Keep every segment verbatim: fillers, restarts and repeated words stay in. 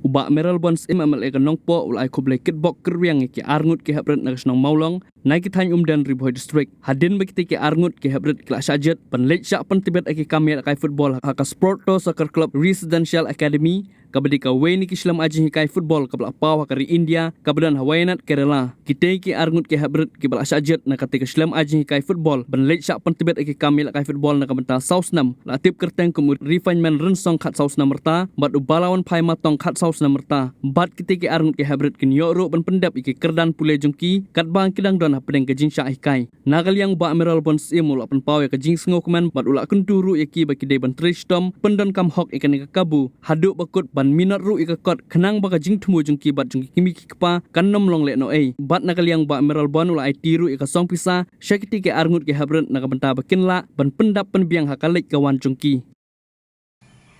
U Bah Mayralborn Syiem, M L A ka Nongpoh, u la ai khublei kitbok kitrwiang ïa ki arngut ki heprit na ka shnong Mawlong, na ki thaiñ Umden, Ri Bhoi District, hadien ba kitei ki arngut ki heprit ki la shah jied ban leit shah pyntbit ïa ki kam ïalehkai football ha ka Sparta Soccer Club Residential Academy, kaba dei kawei na ki shlem ai jinghikai football kaba la paw ha ka ri India, kaba don ha Wayanad, Kerala. Kitei ki arngut ki heprit kiba la shah jied na katei ka shlem ai jinghikai football ban leit shah pyntbit ïa ki kam ïalehkai football na ka bynta saw snem, la tip kyrteng kum u Refinement Rynshong, khatsaw snem rta, bad u Balawan Phai Matong, khatsaw snem rta. Bad kitei ki arngut ki heprit kin ïoh ruh ban pyndep ïa ki kyrdan pule jong ki katba ki dang don hapdeng ka jingshah hikai. Na ka liang u Bah Mayralborn Syiem u la pynpaw ïa ka jingsngewkmen bad u la kyntu ruh ïa ki ba ki dei ban trei shitom pyndonkam hok ïa kane ka kabu haduh ba kut, ban minot ruh ïa ka kot, khnang ba ka jingthmu jong ki bad jong ki kmie ki kpa kan ym long lehnohei. Bad na ka liang u Bah Mayralborn u la aiti ruh ïa ka song pisa sha kitei ki arngut ki heprit na ka bynta ba kin lah ban pyndap pynbiang ha ka leit ka wan jong ki.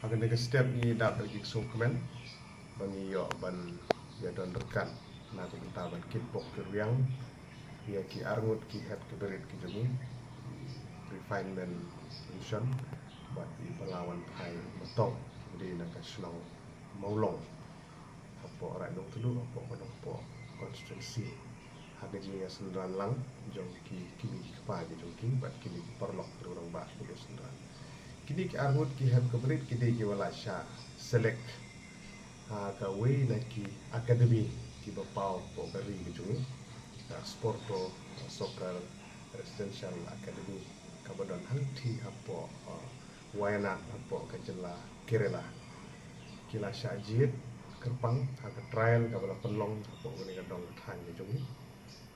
Ha kane ka step ngi dap da ka jingsngewkmen ba ngi ïoh ban ïadon ryngkat na ka bynta ban kitbok kitrwiang ïa ki arngut ki hep ki barit ki jong ngi, Refinement Rynshong bad i Balawan Phai Matong, dei na ka shnong Mawlong, hapoh Raid Nongtluh, hapoh ka Nongpoh constituency. Ha ka jingïasynran lang jong ki kmie ki kpa ki jong ki bad kine ki paralok ki rangbah ki ïasynran. Kine ki arngut ki hep ki barit ki dei kiba la shah select ha kawei na ki academy kiba paw hapoh ka ri ka jong ngi, ka Sparta Soccer Residential Academy, kaba don hangtei hapoh, uh, Wayanad, hapoh ka jylla Kerala. Ki la shah jied kyrpang ha ka trial kaba la pynlong hapoh kane ka dong ka thaiñ ka jong ngi,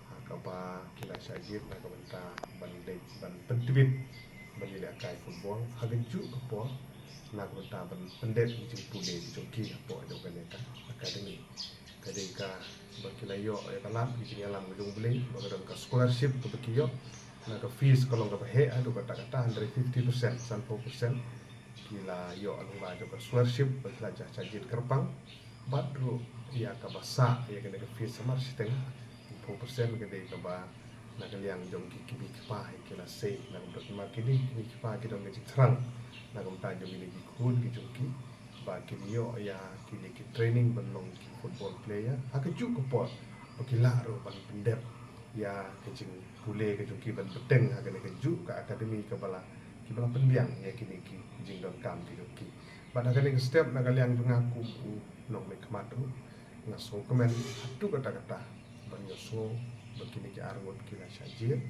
ha kaba ki la shah jied na ka bynta ban leit ban pyntbit ban ïalehkai football, ha kajuh ka por na ka bynta ban pyndep ki jingpule ki jong ki hapoh jong kane ka academy. Ka dei kaba ki la ïoh ïa ka lad ki jingïalam ka jong U Blei, ba ka don ka scholarship kaba ki ïoh, na ka fees ka long kaba heh haduh katta katta, hynrei fifty percent, sanphew percent ki la ïoh lyngba jong ka scholarship ba ki la shah jied kyrpang. Bad ruh ïa kaba sah ïa kane ka fees samar shiteng, phew percent ka dei kaba na ka liang jong ki kmie ki kpa ki la sei, na ka bynta ma kine ki kmie ki kpa ki don ka jingthrang na ka bynta jong kine ki khun ki jong ki, ba kin ïoh ïa kine ki training ban long ki football player ha kajuh ka por, ba ki lah ruh ban pyndep ïa ka jingpule ka jong ki ban bteng ha kane kajuh ka academy kaba la, kiba la pynbiang ïa kine ki jingdonkam ki jong ki. Bad ha kane ka step na ka liang jong nga kum u nongmihkhmat ruh, nga sngewkmen haduh katta katta ban ïohsngew ba kine ki arngut ki la shah jied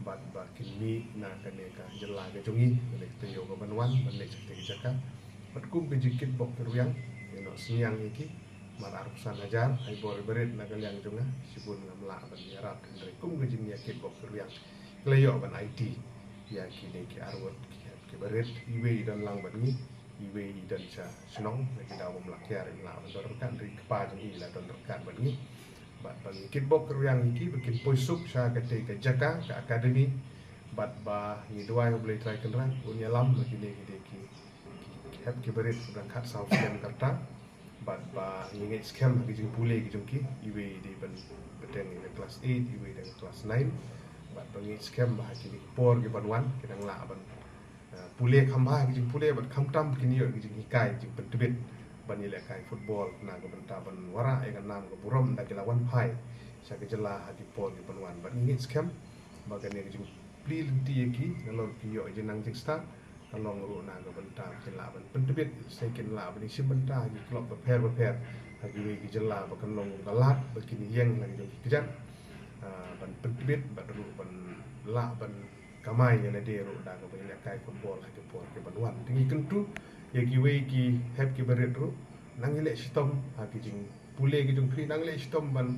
bad ba kin mih na kane ka jylla ka jong ngi, kane ka taïew kaban wan, ban leit sha katei ka jaka. Bad kum ka jingkitbok kitrwiang, ïa, nongsynñiang ïa ki, mar arphew san hajar, ha i bor i barit na ka liang jong nga, shibun ngam lah ban ïarap, hynrei kum ka jingïakitbok kitrwiang, ki la ïoh ban aiti ïa kine ki arngut ki hep ki barit, iwei i don lang bad ngi, iwei i don sha shnong, na ki daw bym lah kiar, im lah ban don ryngkat, hynrei kpa jong i la don ryngkat bad ngi. Bad ba ngi kitbok kitrwiang ïa ki ba kin poi suk sha katei ka jaka, ka academy. Bad ba ngi duwai ha U Blei Trai Kynrad un ïalam ba kine ki dei ki, ki, ki hep ki barit ba dang khatsaw snem ka rta. Bad ba ngi ngeit skhem ha ki jingpule ki jong ki, iwei i dei ban bteng ïa ka class eight, iwei i dei ka class nine. Bad ba ngi ngeit skhem ba ha kine ki por kiban wan, ki dang lah ban ah, pule kham bha ki jingpule bad khamtam kin ïoh ki jinghikai, jingpyntbit ban ïalehkai football na ka bynta ban wanrah ïa ka nam ka burom ynda ki la wan phai sha ka jylla ha ki por kiban wan. Bad ngi ngeit skhem ba kane ka jingplie lynti ïa ki, nalor ki ïoh jingnang jingstad, ka long ruh na ka bynta kin lah ban pyntbit, sa kin lah ban ïashim bynta ha ki club bapher bapher ha kiwei ki jylla ba kan long ka lad ba kin ïeng na ka jong ki kjat, ah, ban pyntbit bad ruh ban lah ban kamai ïa lade ruh da kaba ïalehkai football ha ki por kiban wan. Te ngi kyntu ïa kiwei ki hep ki barit ruh, nang ïaleh shitom ha ki jingpule ki jong phi, nang ïaleh shitom ban,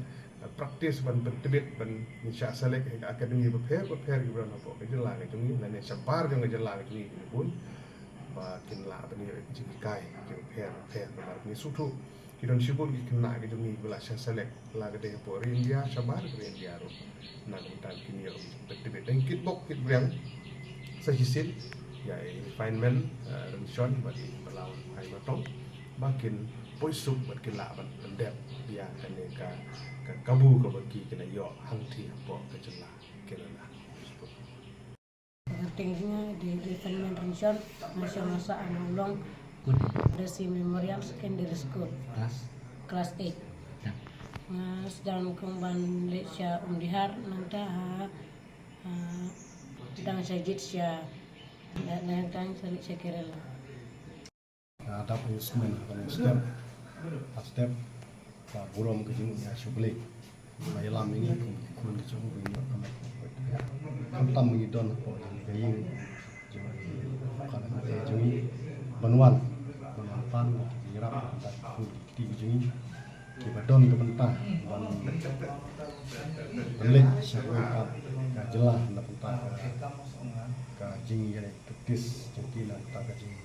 eh, practice, ban pyntbit, ban ngin shah select ha ki academy bapher bapher kiba don hapoh ka jylla ka jong ngi lane shabar jong ka jylla ka jong ngi, ki bun ba kin lah ban ïoh ïa ki jinghikai ki bapher bapher. Namar ngi sngewthuh ki don shibun ki khynnah ki jong ngi kiba la shah select, la ka dei hapoh ri India shabar ka ri India ruh, na ka bynta kin ïoh ban pyntbit. Te ngi kitbok kitrwiang sa shisien ïa i Refinement, eh, Rynshong bad i Balawan Phai Matong ba kin poi suk bad kin lah ban pyndep ïa kane ka, ka kabu kaba ki, ki la ïoh hangtei hapoh ka jylla Kerala. Kyrteng jong nga dei Refinement Rynshong, nga shong ha Sah Mawlong, Dasi Memorial Secondary School, class eight. Nga sdang kum ban leit sha Umdihar, nangta ha dang sha jit sha, nangta sa leit sha Kerala. Nga dap ïa u smen, ban ïa step, ha step, ba burom ka jingïa sha U Blei. Ba ïalam ïa ngi kum ki khun ka jong U Blei, ïa ka met. Khamtam ngi don hapoh jong ka ïing jong U Blei jong ngi, ban wan, ban wan pan, ban ïarap, ban ïarap ki khun ki kti ka jong ngi kiba don ka bynta ban, ban leit sha kawei pat ka jylla na bynta ka, ka jingïaleh practice jong ki, na bynta ka jing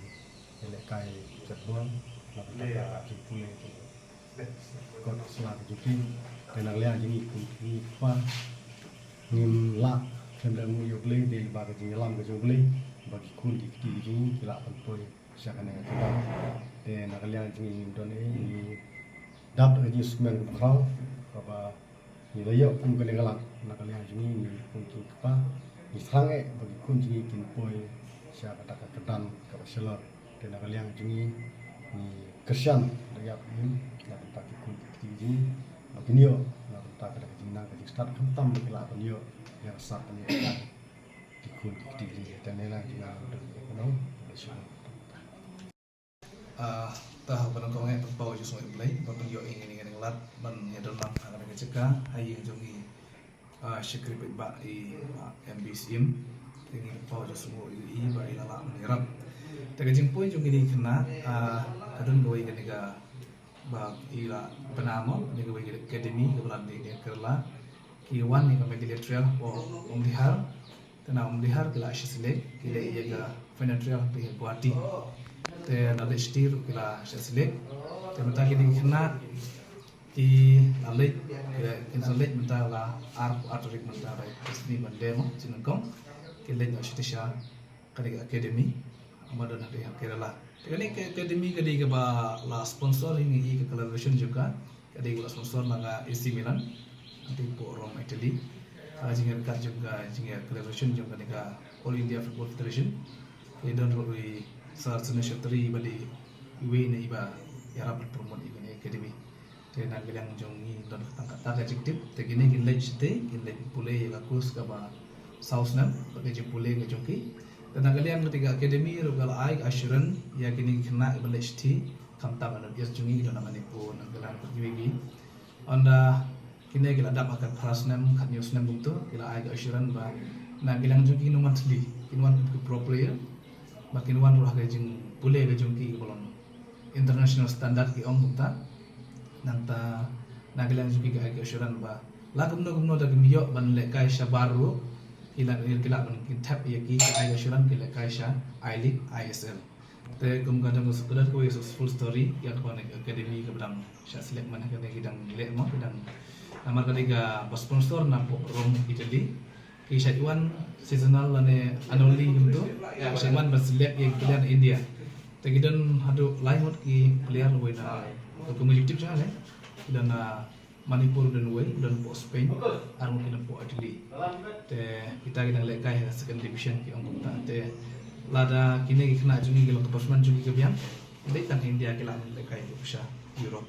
ïalehkai football, na bynta ka jingpule jong ki kot sla ka jong ki. Te na ka liang jong ngi kum ki kpa, ngim lah khlem da nguh ïa U Blei, dei lyngba ka jingïalam ka jong U Blei ba ki khun ki kti ka jong ngi ki lah ban poi sha kane ka kyrdan. Te na ka liang jong ngi ngim don ei, ngi dap da ka jingsukmen kaba khraw kaba ngi la ïoh kum kane ka lad. Na ka liang jong ngi, ngi kum ki kpa, ngi thrang eh ba ki khun jong ngi kin poi sha kata ka kyrdan kaba shalor. Te na ka liang jong ngi, ngi kyrshan da ïap im na ka bynta ki khun ki kti jong ngi, ba kin ïoh na ka bynta kata ka jingnang ka jingstad, khamtam ba ki lah ban ïoh ïa ka sap ban ïoh ki khun ki kti jong ngi. Te na ka liang jong ngi, ngi don ïa ka nong, ngi shu Ah, ta ha ban kong eh pynpaw ju sngewbha Blei ba pynïoh ïa ngi ngi lad ban ïa don lang ha kane ka jaka ha ïing jong ngi. Ah, shakri peit ba i, ah, M B Syiem. Te ngi pynpaw ju sngewbha ïa i ba i la lah ban ïarap. Te ka jingpoi jong ngi ni khynnah, ah, ka don kawei kane ka ba i la bna mo, kane kawei ka academy kaba la dei ka Kerala. Ki wan ïa ka Medley Trial hapoh Umdihar. Te na Umdihar ki la shah select, ki leit ïa ka final trial ha Guwahati. Te na leit shatei ruh ki la shah select. Te mynta kine ki khynnah ki la leit, ki la, ki la leit mynta la ar, ar tarik mynta, ba i sngi Monday mo, sngi nyngkong. Ki leit noh shatei sha kane ka academy, ba don ha Kerala. Te kane ka academy ka dei kaba la sponsor, ïa ngi ka collaboration jong ka. Ka dei kaba la sponsor na ka A C Milan, hangtei hapoh Rome, Italy. Ka jingïaryngkat jong ka, jingïa collaboration jong kane ka All India Football Federation. Ka don ruh i Sir Sunil Chhetri ba dei iwei na iba ïarap promote ïa kane ka academy. Te na ka liang jong ngi don tang kata ka jingtip. Te kine kin leit shatei, kin leit pule ïa ka course kaba saw snem, bad ka jingpule ka jong ki. Te na ka liang kata ka academy ruh ka la ai ka assurance ïa kine ki khynnah kiba leit shatei, khamtam na North East jong ngi, ki don na Manipur, Nagaland bad kiwei ki. Hynda kine ki la dap ha ka phra snem, khathynñiew snem kumto, ki la ai ka assurance ba na ka liang jong ki kin wan tylli, kin wan kum ki pro player, ba kin wan ruh ha ka jingpule ka jong ki kaba long international standard ki ong kumta. Nangta na ka liang jong ki ka ai ka assurance ba la kumno kumno da kim ïoh ban lehkai shabar ruh, ki la, ki la ban kin thep ïa ki, ka ai ka assurance ki lehkai sha I-League, I S L. Te kum ka dang ka dei kawei ka successful story ïa kaba kane ka academy kaba dang shah select man ha kane, ki dang leh mo, ki dang, namar ka dei kaba sponsor na hapoh Rome, Italy. Ki shait wan seasonal lane annually kumto. Ki shait wan ban select ïa ki player na India. Te ki don haduh lai ngut ki player, uwei na, kum ka jingtip jong nga, ki don na Manipur, don uwei, don hapoh Spain, ar ngut ki don hapoh Italy. Te kita ki dang lehkai ha second division ki ong kumta. Te lada kine ki khynnah jong ngi ki long ka performance jong ki ka biang, leit tang India ki lah lehkai haduh sha Europe.